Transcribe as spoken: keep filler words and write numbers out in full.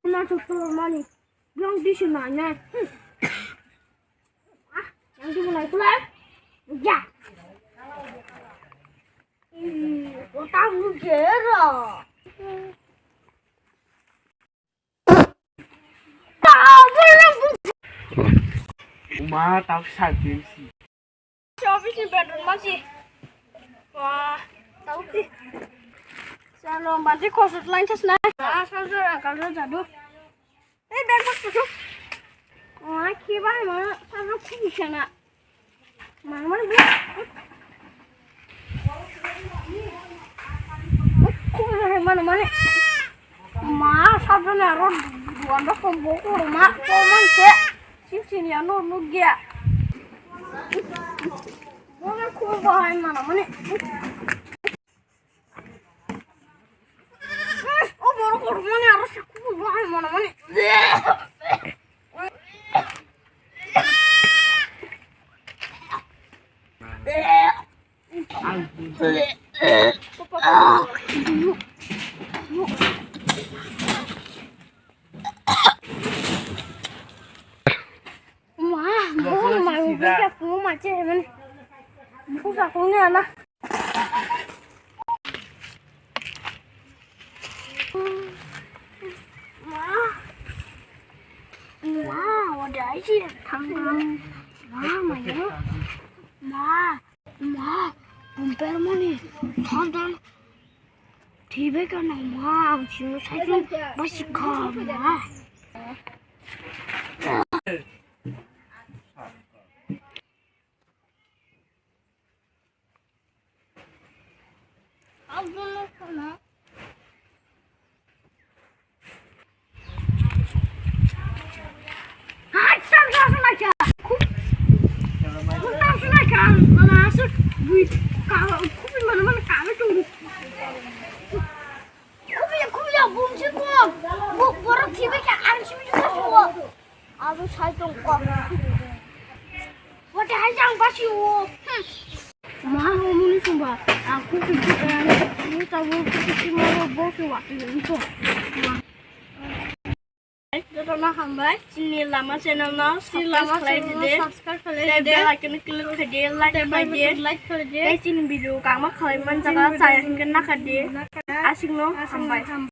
Nacho tolmani. Yang di sini nanya. Ah, yang di mulai pula. Ya. Hmm, otak lu gera. Uma tak sakit sih. Office ni bedroom ma si. Wah, tau si. Salo, banti khosot line chas na. Ah, salo, salo, jadu. Eh, bag bag tutu. Wah, ki bai ma, salo, ki sana. Mana, mana, bela. Mana, mana. Ma, salo, na, ro, duan, ro, kombo, ko, ma, ko, man, se. Sip sini ano nugya. Boga ko bahai mana mani. O borok kotor mani aro se ko bahai mana mani. Ma, ma, ma, ma, ma, che, man. Buku sa kong ni ana. Ma, ma, what did I see? Thang, thang. Ma, ma, ma. Ma, ma, bumper mani. Thang, thang. Thibai ka na ma, ang sino cycle basi ka ma. Kupiya, kupiya, bumsi kok. Bo-, borok thibai kha, ang simi juta suwo. Abo sai tong kok. Wate hai jang basi o. Hmm. Ma, mo muni sumba. Aku kupi, eh, ni tawo kupi maro bo ke wati ni to. Jotono hambai, chini Lama channel no subscribe khlai di de. Subscribe khlai di de. Bell icon click khlai di, like khlai di. Like khlai di. Tei chini video kangma khlai man jaga chaya hingke nakha di. Asik no hambai.